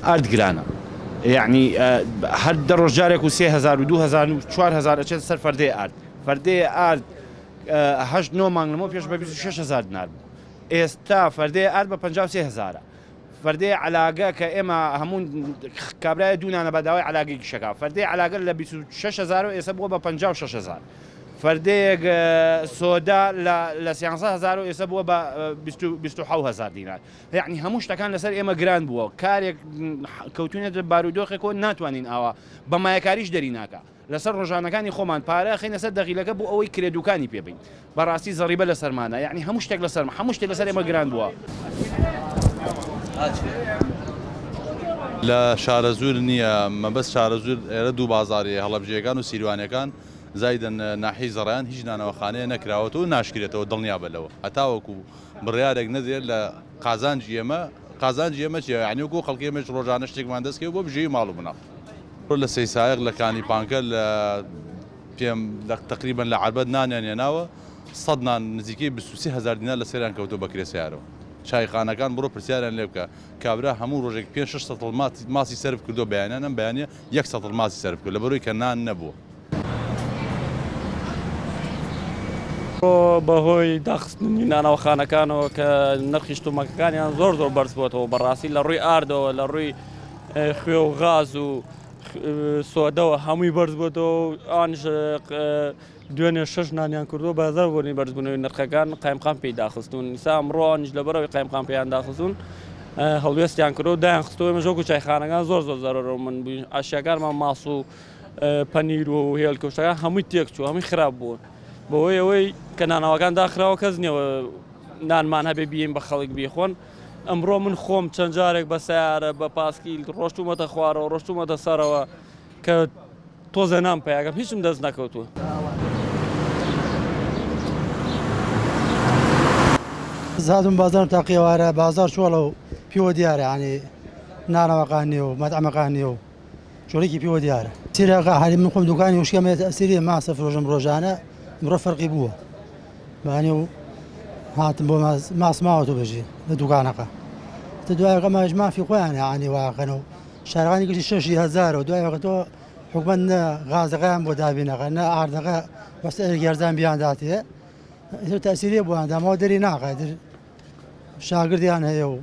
ئارد گرانە یەعنی هەر دە ڕۆژ جارێک و 3000 و 2000 و 4000 ئەچێت سەر فەردەی ئارد فەردەی ئارد هەشت نۆ مانگ لەمەو پێش بە 26000 دینار بوو ئێستا فەردەی ئارد بە 53 هەزارە فەردەی عەلاگە کە ئێمە هەموو کابرایە دوو نانە بە داوای عەلاگەیەکیش ئەکا فەردەی عەلاگە لە 26 هەزارەوە ئێستا بووە بە 56 هەزار فەردەیەک سۆدا لە لە سیانزە هەزارەوە ئێستا بووە بە 27 هەزار دینار یعنی هەموو شتەکان لەسەر ئێمە گران بووە کارێک کەوتوینەتە بارودۆخێکەوە ناتوانین ئاوا بە مایەکاریش دەری ناکا لەسەر ڕۆژانەکانی خۆمان پارە ئەخەینە سەر دەغیلەکە بۆ ئەوەی کرێ دوکانی پێ بەین بەڕاستی زەڕیبە لەسەرمانە یەعنی هەموو شتێک لەسەر هەموو شتێک لەسەر ئێمە گران بووە. لە شارەزوور نییە مەبەست شارەزوور ئێرە دوو بازاڕی هەیە هەڵەبجەیەکان و سیروانیەکان زایدەن ناحیەی زەڕایەن هیچ نانەواخانەیە نەکراوەتەوە و ناشکرێتەوە دڵنیابە لەوە هەتاوەکو بڕیارێک نەدرێت لە قازانجی ئێمە قازانجی ئێمە چیە یانی وەکو خەڵکی ئێمەش ڕۆژانە شتێکمان دەست کەوێت بۆ بژێوی ماڵ و مناڵ. لە سەیسایەق لە کانی پانکە لە پێم لە تەقریبەن لە عەربەت نانیان هێناوە سەد نان نزیکەی 23 هەزار دینار لە سەریان کەوتووە بە کرێ سەیارەوە چایخانەکان بڕۆ پرسیاریان لێ بکە کابرا هەموو ڕۆژێک پێنج شەش سەتڵ ماسی سەرف کردووە بەیانیان ئەم بەیانیە یەک سەتڵ ماسی سەرف کرد لەبەرەوەی کە نان نەبووە. بەهۆی داخستنی نانەوەخانەکانەوە کە نرخی شتومەکەکانیان زۆر زۆر بەرز بۆتەوە بەڕاستی لە ڕووی ئاردەوە لە ڕووی خوێ و غاز و سۆدەوە هەمووی بەرز بۆتەوە ئەوانیش دوێنێ شەش نانیان کردووە بازار بۆنی بەرزبوونەوەی نرخەکان قایمقام پێی داخستون ئیسا ئەمڕۆ ئەوانیش لەبەرەوەی قایمقام پێیان داخستون هەڵوێستیان کردو دایان خستەوە ئێمەش وەکو چایخانەکان زۆر زۆر زەرەرە من بووین ئاشیاکانمان ماس و پەنیر و هێلکە و شتەکان هەمووی تێکچوو هەمووی خراپ بوون بەهۆی ئەوەی کە نانەواکان داخراوە کەس نییە نانمان هەبێ بیین بە خەڵک بیخۆن ئەمڕۆ من خۆم چەند جارێک بە سیارە بە پاسکیل ڕۆشتومەتە خوارەوە ڕۆشتومەتە سەرەوە کە تۆزێ نان پیاکەم هیچم دەست نەکەوتووە. هاتم بازاڕم تاقی ئێوارە بازاڕ چۆڵە و پێوە دیارە یانی نانەواکان نییە و مەتعەمەکان نییە و چۆڵێکی پێوە دیارە. سیرەکە حالی من خۆم دوکانی وشکم هەیە تەئسیری ماسە فرۆشم ڕۆژانە ئمڕۆ فەرقی بووە بەیانی و هاتم بۆ ماس ماوە تۆ بژی لە دوکانەکە تە دوایەکە ماش مافی خۆیان یانی واقەن و شارەوانی گشتی شەشی هەزارەوە دوای وەکە تۆ حکومەت نە غازەکەیان بۆ دابینەکە نە ئاردەکە بەسەرێکی هەرزان بیان داتێ تەئسیری بۆیان دامەوە دەری ناقا در شاگردیان هەیە و.